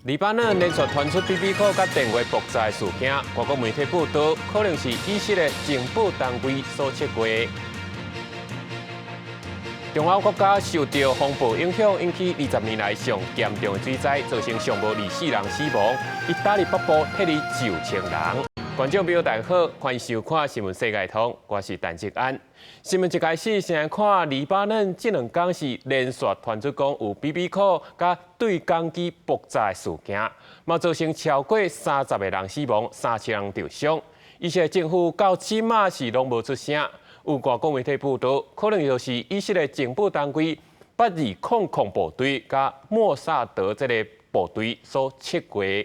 黎巴嫩連續傳出 BB 扣佮電話爆炸事件，外國媒體報道，可能是以色列情報單位所策劃。中歐國家受到風暴影響，引起20年來上嚴重的水災，造成上無24人死亡。意大利北部撤離9000人。觀眾朋友大家好，歡迎收看《新聞世界通》，我是陳志安。新聞一開始，先來看黎巴嫩這兩工是連續傳出講有 BB 扣佮對講機爆炸的事件，嘛造成超過30個人死亡，3000人受傷。以色列政府到這馬是攏無出聲。有外國媒體報道，可能就是以色列情報單位八二空空部隊佮莫薩德這個部隊所策劃。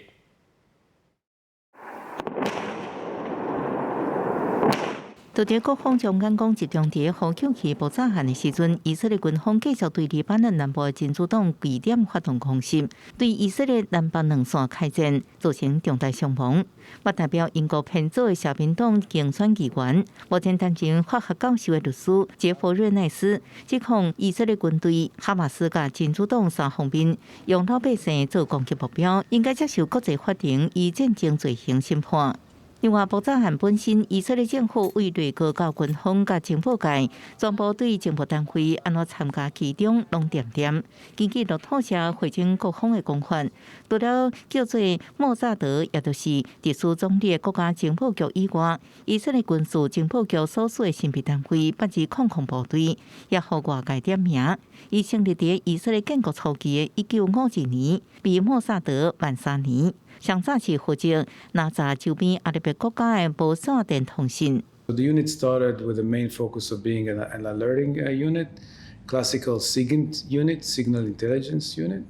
就佇各方將眼光集中佇呼救器爆炸案的時陣，以色列軍方繼續對黎巴嫩南部的真主黨據點發動空襲，對以色列南北兩線開戰，造成重大傷亡。不代表英國編組的社民黨競選議員，目前擔任法學教授的律師傑弗瑞奈斯指控以色列軍隊、哈馬斯佮真主黨三方面用老百姓做攻擊目標，應該接受國際法庭以戰爭罪行審判。另外，爆炸案本身，以色列政府對內閣到軍方佮情報界，全部對情報單位按怎參加其中攏恬恬。根據路透社匯總各方的講法，除了叫做莫薩德，也就是特殊總理的國家情報局以外，以色列軍事情報局所屬的神秘單位八二空空部隊，也予外界點名。伊成立佇以色列建國初期的1952年，比莫薩德晚3年。上早是負責拿扎周邊阿拉伯國家的無線電通訊。 The unit started with the main focus of being an alerting unit, classical SIGINT unit, signal intelligence unit,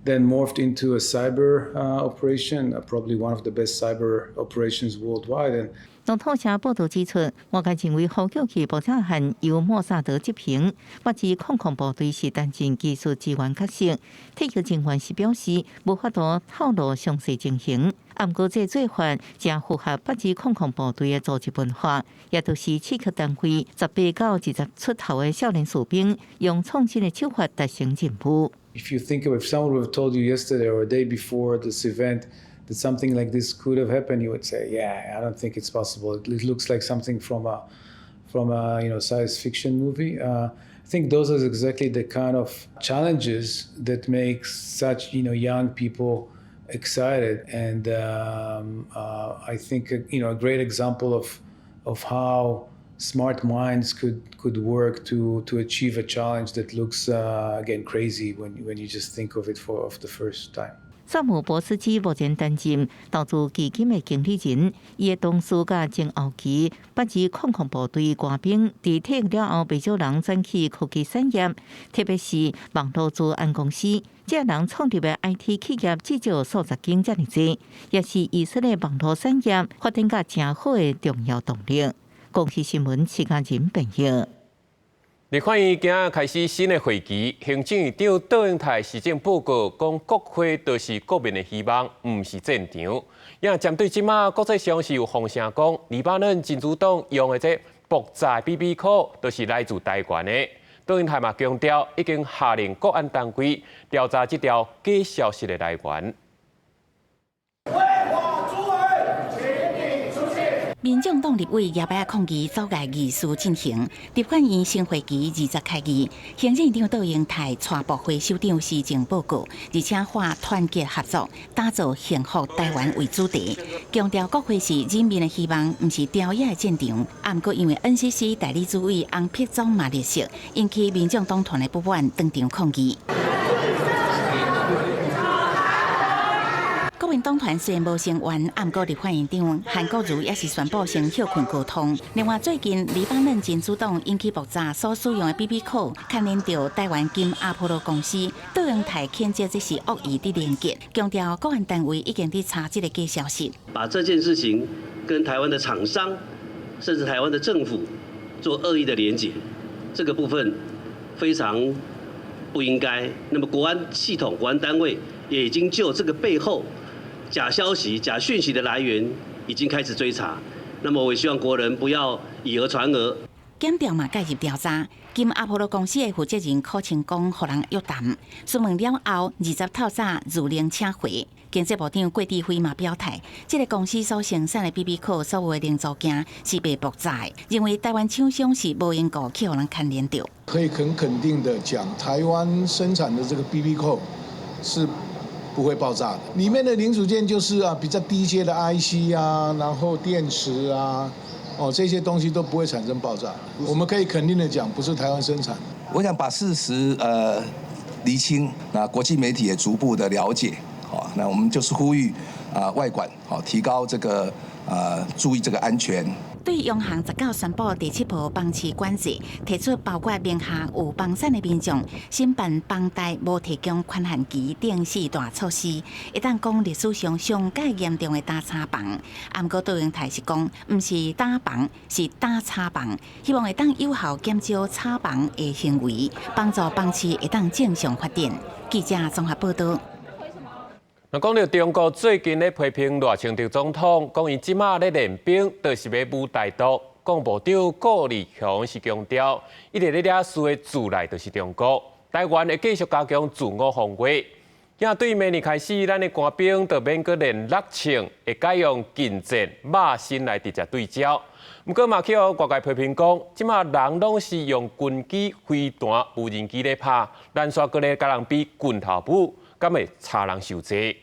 then morphed into a cyber operation, probably one of the best cyber operations worldwide. And 路透社報道指出，外界認為呼叫器爆炸案由莫薩德執行，八二空空部隊是擔任技術支援角色。退役人員是表示無法度透露詳細情形。毋過這做法誠符合八二空空部隊的組織文化，也就是刺客單位18到20出頭的少年士兵，用創新的手法達成任務。 If you think of if someone would have told you yesterday or a day before this event that something like this could have happened, you would say, "Yeah, I don't think it's possible. It looks like something from a science fiction movie." I think those are exactly the kind of challenges that make such young people excited, and I think a great example of how smart minds could work to achieve a challenge that looks again crazy when you just think of it for of the first time. 薩姆博斯基目前擔任投資基金的經理人，伊的同事佮前後期八二空空部隊官兵，佇退役了後，袂少人轉去科技產業，特別是網路資安公司。這人創立的 IT 企業至少數十間遮爾濟，也是以色列網路產業發展甲誠好的重要動力。公視新聞，徐嘉仁編譯。立法院今仔開始新的會期，行政院長卓榮泰施政報告講，國會就是國民的希望，毋是戰場。也針對這馬國際上是有風聲講，黎巴嫩真主黨用的這爆炸 BB 扣，就是來自台灣的。卓榮泰嘛強調，已經下令國安單位調查這條假消息的來源。違法主委，請你出席。民眾黨立委搖擺仔抗議阻礙議事進行，立法院新會期20開議，行政院長卓榮泰帶部會首長施政報告，而且化團結合作，打造幸福台灣為主題，強調國會是人民的希望，毋是朝野的戰場。啊，毋過因為 NCC 代理主委翁碧忠嘛列席，引起民眾黨團的不滿，當場抗議。國民黨團雖然無聲援，毋過立法院長韓國瑜也是宣布先歇睏溝通。另外，最近黎巴嫩真主黨引起爆炸所使用的 BB 扣，牽連著台灣金阿波羅公司，卓榮泰譴責這是惡意的連結，強調國安單位已經佇查這個假消息。把這件事情跟台灣的廠商，甚至台灣的政府做惡意的連結，這個部分非常不應該。那麼國安系統、國安單位也已經就這個背後假消息、假訊息的來源已經開始追查。那麼我也希望國人不要以訛傳訛。檢調嘛介入調查。金阿波羅公司的負責人柯清光予人約談，詢問了後，20透早如令請回。經濟部長郭智輝嘛表態，這个公司所生產的 BB Call 所有的零組件是袂爆炸的，認為台灣廠商是無緣故去予人牽連著。可以很肯定的講，台灣生產的這個 BB Call 是不會爆炸的。裡面的零組件就是啊比較低階的 IC 啊，然後電池啊，哦這些東西都不會產生爆炸。我們可以肯定的講，不是台灣生產。我想把事實釐清，那國際媒體也逐步的了解。好，那我們就是呼籲啊外管好提高這個注意這個安全。對央行19宣布第七波房市管制，提出包括名下有房產的民眾申辦房貸無提供寬限期等四大措施，會當講歷史上上蓋嚴重的打炒房。啊，毋過杜英泰是講，毋是打房，是打炒房，希望會當有效減少炒房的行為，幫助房市會當正常發展。記者綜合報道。那講到中國最近咧批評賴清德總統，講伊這馬咧練兵，就是欲武台獨。國防部長顧立雄是強調，伊佇咧惹事的主來就是中國，台灣會繼續加強自我防衛。也對明年開始，咱的官兵就免閣練六槍，會改用近戰馬身來直接對焦。毋過嘛，去予外界批評講，這馬人攏是用軍機、飛彈、無人機咧拍，連續閣咧共人比拳頭武，敢會差人傷濟？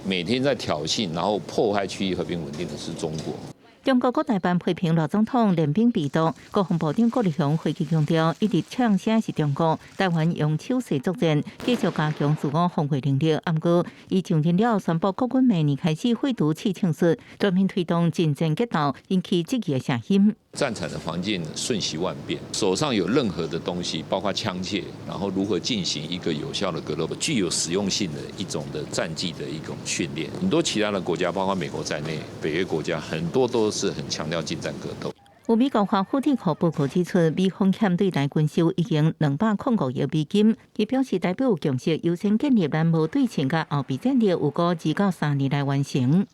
每天在挑釁，然後破壞區域和平穩定的是中國。中國國台辦批評賴總統練兵比獨，國防部長顧立雄回擊強調，一直嗆聲是中國，台灣用手勢作戰，繼續加強自我防衛能力。毋過，伊上任了宣布國軍明年開始廢除刺槍術，全面推動近戰格鬥，引起質疑的聲音。戰場的環境瞬息萬變，手上有任何的東西，包括槍械，然後如何進行一個有效的格鬥，具有實用性的一種的戰技的一種訓練。很多其他的國家，包括美國在內，北約國家很多都是很強調近戰格鬥。有美國華府智庫報告指出，美風險對台軍售已經205億美金。伊表示，台北有共識，優先建立咱無對稱佮後備戰力，有過2到3年來完成。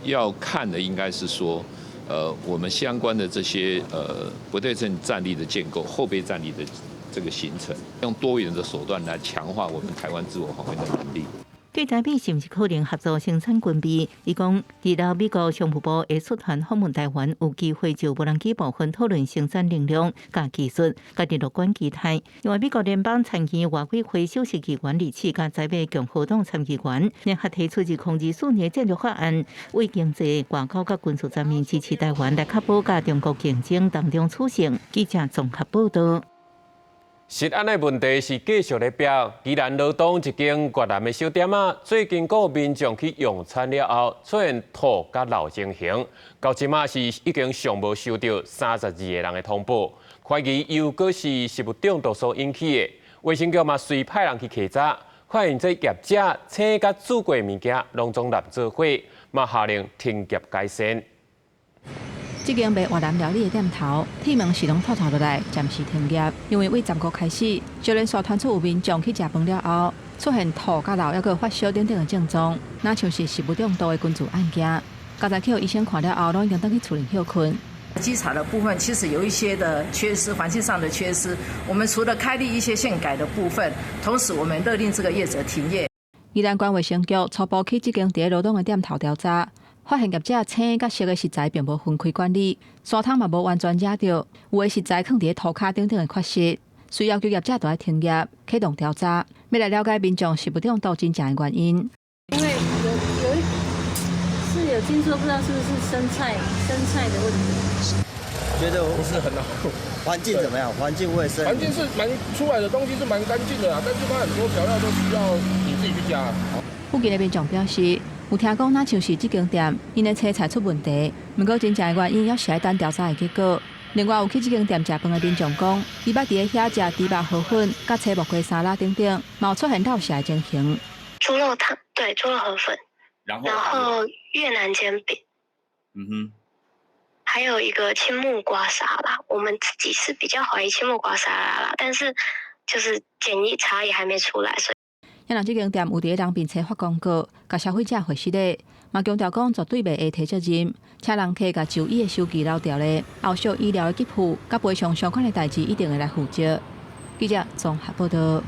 要看的應該是說，我們相關的這些不對稱戰力的建構、後備戰力的這個形成，用多元的手段來強化我們台灣自我防衛的能力。對台美是毋是可能合作生產軍備？伊講，日後美國商務部會率團訪問台灣，有機會就無人機部分討論生產能量佮技術，家己樂觀期待。另外，美國聯邦參議院外委會首席議員李奇佮在美共和黨參議員聯合提出2024年戰略法案，為經濟、外交佮軍事層面支持台灣，來確保佮中國競爭當中取勝。記者綜合報道。食安的問題是繼續咧逼。宜蘭羅東一間越南的小店仔，最近閣有民眾去用餐了後，出現吐佮漏情形，到這馬是已經上無收到32個人的通報，懷疑又閣是食物中毒所引起的。衛生局嘛隨派人去稽查，發現這業者青佮煮過物件攏總濫做伙，嘛下令停業改善。這間賣越南料理的店頭，鐵門是攏透透落來，暫時停業。因為對10月開始，就連續傳出有民眾去食飯了後，出現吐佮漏，抑閣發燒等等的症狀，若像是食物中毒的根治案件。剛才去予醫生看了後，攏已經轉去厝裡歇睏。稽查的部分其實有一些的缺失，環境上的缺失。我們除了開立一些限改的部分，同時我們勒令這個業者停業。宜蘭縣衛生局初步去這間佇咧羅東的店頭調查，發現業者青佮熟的食材並無分開管理，沙桶嘛無完全遮著，有的食材囥佇咧塗跤等等的缺失，所以要求業者著愛停業，啟動調查，欲來了解民眾食物中毒真正的原因。因為有一次有聽說，不知道是不是生菜的問題。覺得不是很好。環境怎麼樣？環境衛生？環境是蠻出來的東西是蠻乾淨的啊，但是它很多調料都需要你自己去加。附近的民眾表示，有聽講，若像是這間店，𪜶的青菜出問題，毋過真正的原因猶是愛等調查的結果。另外，有去這間店食飯的民眾講，伊捌佇咧遐食豬肉河粉、佮青木瓜沙拉等等，嘛有出現落瀉的情形。豬肉湯，對，豬肉河粉，然後越南煎餅，還有一個青木瓜沙拉。我們自己是比較懷疑青木瓜沙拉啦，但是就是檢疫查也還沒出來，所以。也若這間店有佇咧人面前發廣告，共消費者回失禮，嘛強調講絕對袂會提責任，請人客共就醫的收據留著咧，後續醫療的給付佮賠償相關的代誌一定會來負責。記者綜合報道。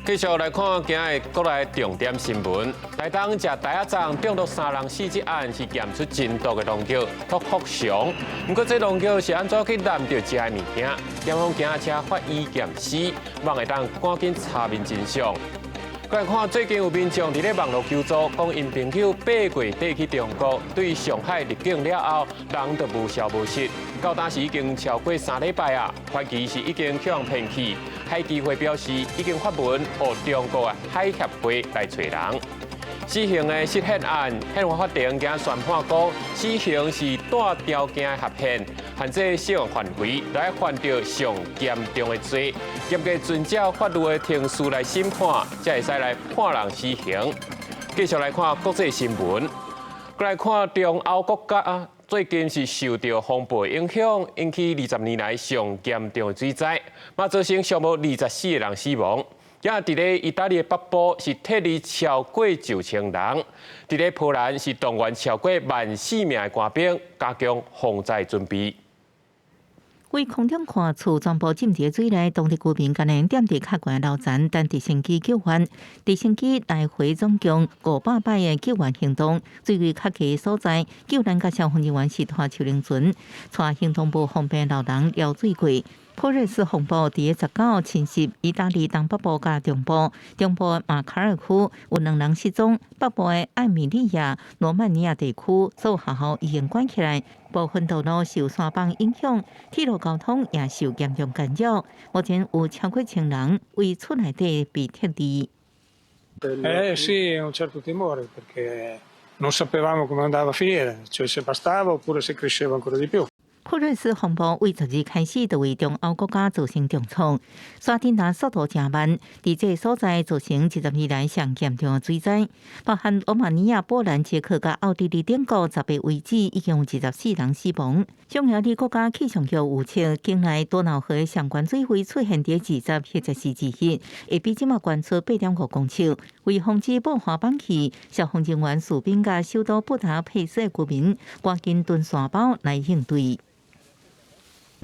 繼續來看今日國內重點新聞。台東食袋仔粽中毒三人死這案是驗出真毒的農藥托福雄。毋過這農藥是按怎去濫著食的物件？檢方今日請法醫驗屍，希望會當趕緊查明真相。過來看，最近有民眾佇咧網路求助，講𪜶朋友8月底去中國，對上海入境了後，人就無消無息，到當時已經超過3禮拜啊，懷疑是已經予人騙去。海基會表示，已經發文予中國的海協會來揣人。死刑的釋憲案，憲法法庭今宣判講，死刑是帶條件的合憲，限制適用範圍來犯著上嚴重的罪，嚴格遵照法律的程序來審判，才會使來判人死刑。繼續來看國際新聞，過來看中歐國家最近是受著風暴影響，引起20年來上嚴重的水災，嘛造成上無24個人死亡。也佇咧意大利的北部是撤離超過9000人，佇咧波蘭是動員超過1.4萬名的官兵，加強防災準備。為空中看厝全部浸佇水內，當地居民干焦踮佇較懸樓層等直升機救援。直升機來回總共500擺的救援行動，水位較低所在，救援佮消防人員是拖手輪船，帶行動無方便老人舀水過。普瑞斯風暴佇19侵襲意大利東北部佮中部，中部馬卡爾區有兩人失蹤，北部的艾米利亞羅曼尼亞地區所有學校已經關起來，部分道路受山崩影響，鐵路交通也受嚴重干擾。目前有超過千人為厝內底被撤離。 Eh sì, un certo timore perché non sapevamo come andava a finire, cioè se bastava oppure se cresceva ancora di più. 普瑞斯風暴為12開始就為中歐國家造成重創，山頂達速度誠慢，佇這個所在造成20年來上嚴重的水災，包含羅馬尼亞、波蘭、捷克佮奧地利等國10個位置已經有24人死亡。匈牙利國家氣象局預測，境內多瑙河相關水位出現佇20或者是21，會比這馬懸出8.5公尺。為防止爆發崩去，消防人員、士兵佮首都布達佩斯的居民趕緊囤沙包來應對。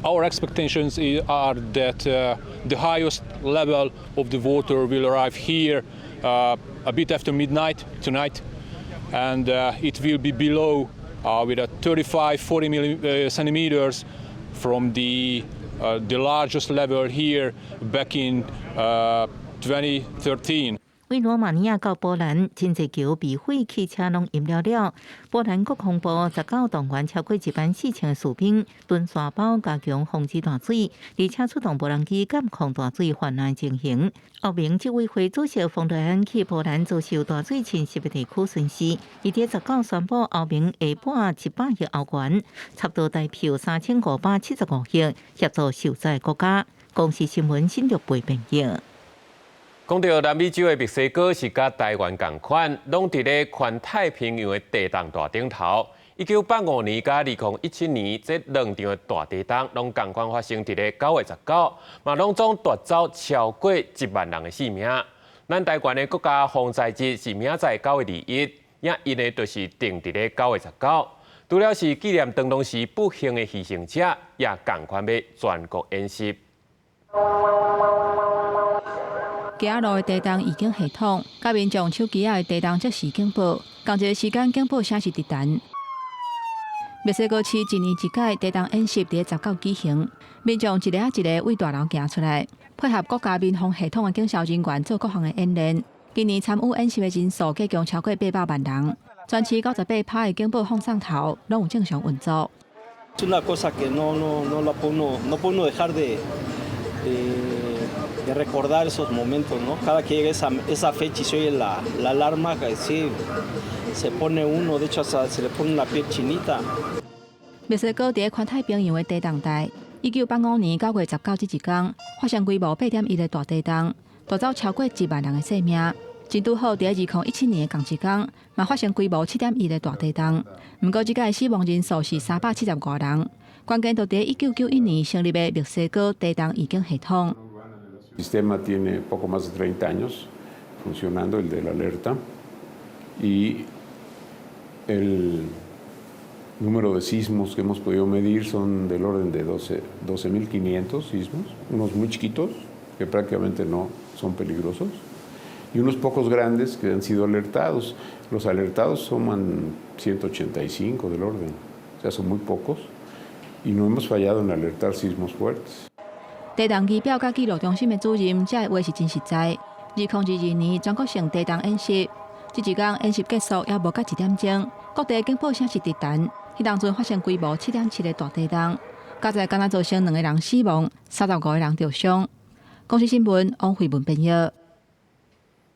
Our expectations are that the highest level of the water will arrive here a bit after midnight tonight, and it will be below with a 35, 40 centimeters from the largest level here back in 2013. 為羅馬尼亞到波蘭，真濟橋被毀，汽車攏淹了了。波蘭國防部19動員超過14,000士兵，囤沙包加強防止大水，而且出動無人機監控大水泛濫情形。歐盟執委會主席馮德萊恩去波蘭遭受大水侵襲的地區巡視，伊佇19宣布歐盟會撥100億歐元，差不多台幣3575億，協助受災國家。公視新聞新竹貝編譯。講到南美洲的墨西哥是佮台灣仝款，攏佇咧環太平洋的地動帶頂頭。1985年佮2017年這兩場的大地動，攏仝款發生佇咧9月19，嘛攏總奪走超過1萬人的性命。咱台灣的國家防災日是明仔載9月21，也因的就是定佇咧9月19。除了是紀念當時不幸的犧牲者，也仝款欲全國演習。街仔路的地動預警系統，佮民眾手機仔的地動即時警報，仝一个時間警報聲是直彈。墨西哥市一年一屆地動演習佇咧19舉行，民眾一个仔一个對大樓行出來，配合國家民防系統的警消人員做各項的演練。今年參與演習的人數計共超過800萬人，全市98%的警報放送頭攏有正常運作。 Es una cosa que no no no la puedo no puedo dejar de recordar esos momentos, ¿no? Cada que llega esa fecha y se oye la alarma, sí, se pone uno, de hecho hasta se le pone la piel chinita. 墨西哥佇環太平洋的地動帶，1985年9月19這一天，發生規模8.1的大地動，奪走超過1萬人的性命。真拄好，佇2017年的仝一天，嘛發生規模7.1的大地動，毋過這擺死亡人數是370外人。關鍵就佇1991年成立的墨西哥地動預警系統。 El sistema tiene poco más de 30 años. Funcionando el de la alerta y el número de sismos que hemos podido medir son del orden de 12.500 sismos, unos muy chiquitos que prácticamente no son peligrosos y unos pocos grandes que han sido alertados. Los alertados suman 185 del orden, o sea, son muy pocos y no hemos fallado en alertar sismos fuertes. 地動儀表佮記錄中心的主任，這个話是真實在。2022年全國性地動演習，這一工演習結束猶無到一點鐘，各地警報聲是直彈。彼當陣發生規模7.7的大地動，加在敢若造成兩个人死亡，35個人著傷。公視新聞王慧文編譯。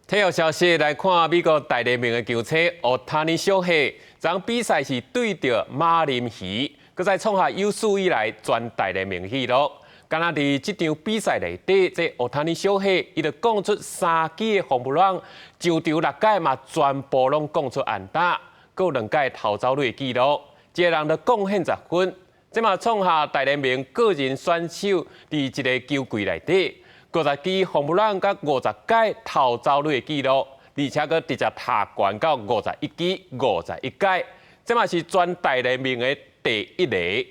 體育消息來看，美國大聯盟的球星奧塔尼小黑，這場比賽是對著馬林魚，閣再創下有史以來全大聯盟紀錄。敢若佇這場比賽內底，這奧塔尼小黑伊就摃出三支的紅布朗，上場六擺嘛，全部攏摃出安打，閣有兩擺頭走壘的紀錄，一个人就貢獻10分，這嘛創下大聯盟個人選手佇一个球季內底50支紅布朗佮50擺頭走壘的紀錄，而且閣直接打拳到51支51擺，這嘛是全大聯盟的第一个。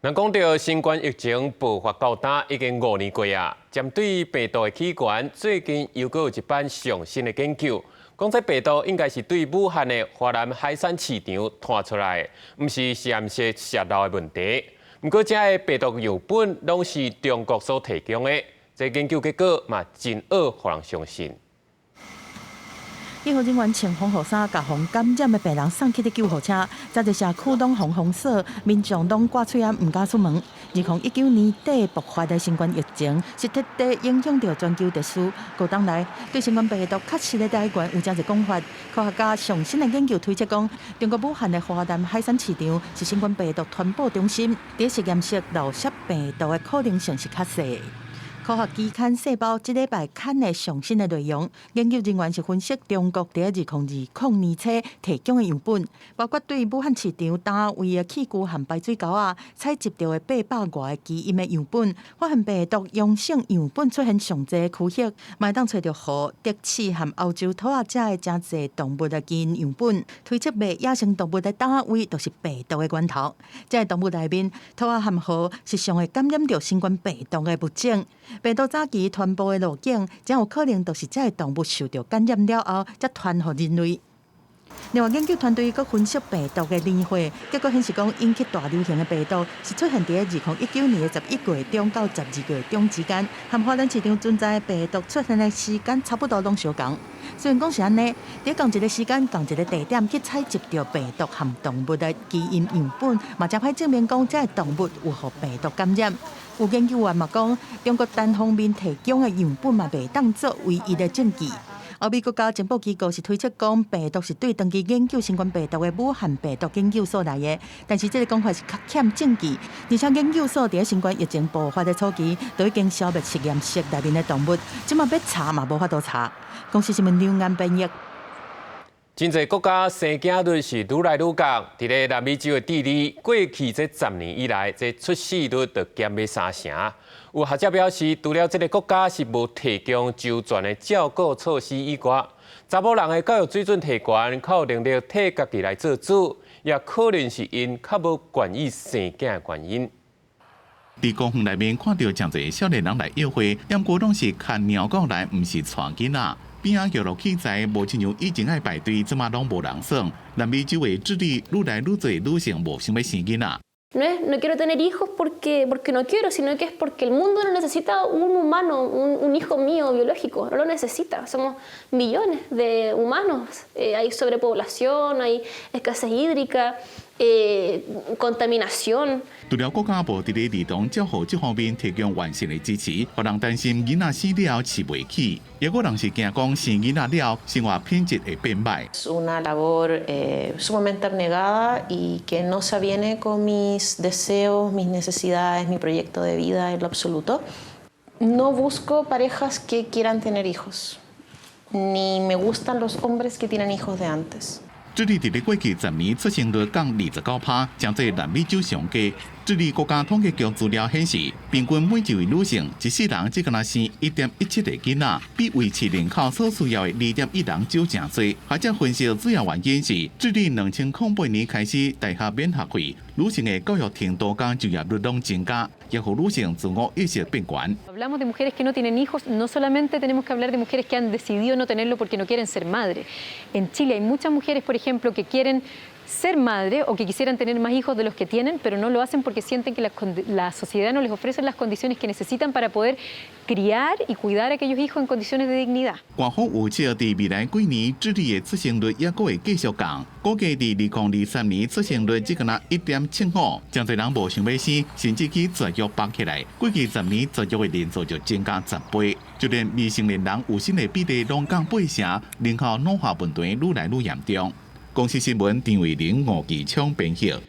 人講著新冠疫情爆發到今已經5年過啊，針對病毒的起源，最近又閣有一版上新的研究，講這病毒應該是對武漢的華南海鮮市場傳出來的，毋是實驗室洩漏的問題。毋過，這个病毒樣本攏是中國所提供的，這研究結果嘛真僫予人相信。醫護人員穿防護衫，共予感染的病人送去佇救護車，真濟社區攏予封鎖，民眾攏掛喙罨，毋敢出門。2019年底爆發的新冠疫情，是徹底影響著全球秩序。過當來，對新冠病毒確實的來源有誠濟講法。科學家上新的研究推測講，中國武漢的華南海鮮市場是新冠病毒傳播中心，佇實驗室漏洩病毒的可能性是較細。科學期刊《細胞》這禮拜刊的上新的內容，研究人員是分析中國佇2020年初提供的樣本，包括對武漢市場單位的器具和排水溝仔採集著的800外个基因的樣本，發現病毒陽性樣本出現上濟區域，嘛會當揣著貉、德鼠和歐洲兔仔遮的誠濟動物的基因樣本，推測賣野生動物的單位就是病毒的源頭。這个動物內面，兔仔和貉是上會感染著新冠病毒的物種。病毒早期傳播的路徑，真有可能就是這个動物受著感染了後，才傳予人類。另外，研究團隊閣分析病毒的年歲，結果顯示講，引起大流行的病毒是出現佇2019年的11月中到12月中之間，和華南市場存在的病毒出現的時間差不多攏相仝。雖然講是按呢，佇仝一个時間、仝一个地點去採集著病毒和動物的基因樣本，嘛誠歹證明講這个動物有予病毒感染。有研究員嘛講，中國單方面提供的樣本嘛袂當做唯一的證據。歐美國家情報機構是推測講，病毒是對長期研究新冠病毒的武漢病毒研究所來的，但是這个講法是較欠證據。而且研究所佇新冠疫情爆發的初期，就已經消滅實驗室內面的動物，這馬欲查嘛無法度查。公視新聞劉安編譯。真濟國家生囝率是愈來愈降，佇咧南美洲的智利，過去這10年以來，這出世率就減欲三成。有學者表示，除了這个國家是無提供周全的照顧措施以外，查某人的教育水準提懸，較有能力替家己來做主，也可能是𪜶較無願意生囝的原因。佇公園內面看著誠濟少年人來約會，毋過攏是牽貓狗來，毋是帶囡仔。邊仔遊樂器材無親像以前愛排隊，這馬攏無人耍。南美洲的智利愈來愈濟女性無想欲生囡仔。 No es no quiero tener hijos porque no quiero, sino que es porque el mundo no necesita un humano, un hijo mío biológico, no lo necesita. Somos millones de humanos, hay sobrepoblación, hay escasez hídrica, contaminación. 除了國家無佇咧兒童照護這方面提供完善的支持，予人擔心囡仔生了飼袂起，也有人是驚講生囡仔了生活品質會變歹。 Es una labor sumamente abnegada y que no se aviene con mis deseos, mis necesidades, mi proyecto de vida en lo absoluto. No busco parejas que quieran tener hijos, ni me gustan los hombres que tienen hijos de antes. 智利佇咧過去10年出生率降29趴，成做南美洲上低。智利國家統計局資料顯示，平均每一位女性一世人只敢若生1.17個囡仔，比維持人口所需要的2.1人少誠濟。學者分析主要原因是智利2008年開始大學免學費，女性的教育程度佮就業率攏增加，也予女性自我意識變懸。 Hablamos de mujeres que no tienen hijos, no solamente tenemos que hablar de mujeres que han decidido no tenerlo porque no quieren ser madre. En Chile hay muchas mujeres, por ejemplo, que quieren ser madre o que quisieran tener más hijos de los que tienen, pero no lo hacen porque sienten que la sociedad no les ofrece las condiciones que necesitan para poder criar y cuidar a aquellos hijos en condiciones de dignidad. 官方預測，佇未來幾年，智利的出生率猶閣會繼續降，估計佇2023年出生率只敢若1.75，誠濟人無想欲生，甚至去絕育綁起來。過去10年絕育的人數就增加10倍，就連未成年人有生的比例攏降8成，人口老化問題愈來愈嚴重。公視新聞陳慧玲、吳繼昌編譯。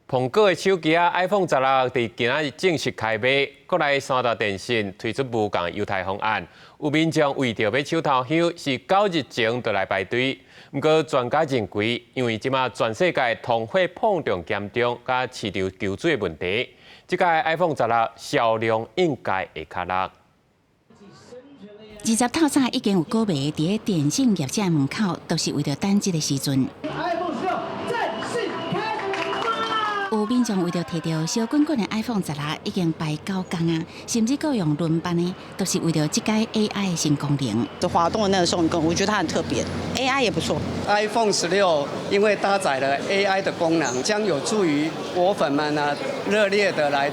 蘋果的手機仔 iPhone 十六佇今仔日正式開賣，國內三大電信推出無仝優待方案，有民眾為著欲搶頭香，是9日前就來排隊。毋過專家認為，因為這馬全世界通貨膨脹嚴重，佮市場求水的問題，這屆 iPhone 十六銷量應該會較落。 20透早已經有股迷佇咧電信業者門口，都是為著等這个時陣。 iPhone 十六正式開賣！有民眾為著提著燒滾滾的 iPhone 十六，已經排9工啊，甚至閣用輪班的，都是為著這屆 AI 的新功能。滑動的那個送功，我覺得它很特別，AI 也不錯。 iPhone 十六因為搭載了 AI 的功能，將有助於果粉們呢熱烈的來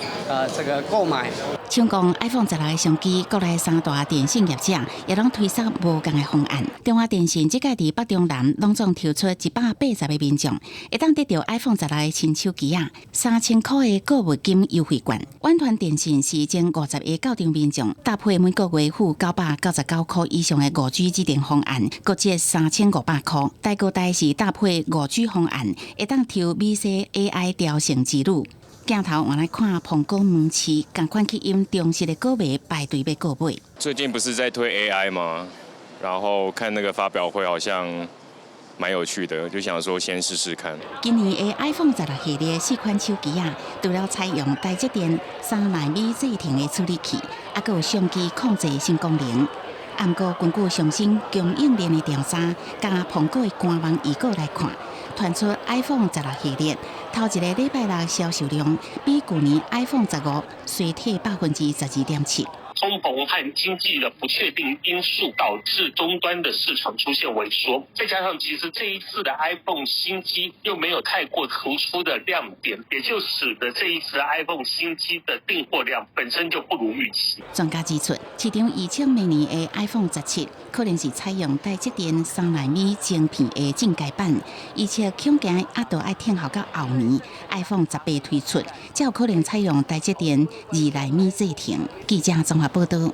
這個購買。像講 iPhone 十六的商機，國內三大電信業者也攏推出無仝的方案。中華電信這屆佇北中南攏總抽出180個民眾，會當得著 iPhone 十六的新手機仔，3000箍的購物金優惠券。遠傳電信是前50個到場民眾搭配每個月付999箍以上的5G 指定方案，閣折3500箍。大哥大是搭配5G 方案，會當抽美西 AI 雕像之旅。鏡頭換來看蘋果門市，仝款吸引忠實的股迷排隊欲購買。最近不是在推 AI 嗎？然後看那個發表會，好像蠻有趣的，就想說先試試看。今年的 iPhone 十六系列四款手機仔，除了採用台積電3納米製程的處理器，猶閣有相機控制新功能。毋過根據上新供應鏈的調查，佮蘋果的官網預告來看，傳出 iPhone 十六系列頭一個禮拜六銷售量比舊年 iPhone 15衰退12.7%。通膨和經濟的不確定因素導致終端的市場出現萎縮，再加上其實這一次的 iPhone 新機又沒有太過突出的亮點，也就使得這一次 iPhone 新機的訂貨量本身就不如預期。專家指出，市場預測明年的 iPhone 17可能是採用台積電3納米晶片的進階版，預測恐驚猶閣愛等候到後年 iPhone 18推出，才有可能採用台積電2納米製程。記者綜合報導。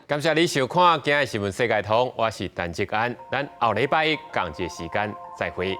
感謝你收看今日新聞世界通，我是陳志安，咱後禮拜仝一個時間再會。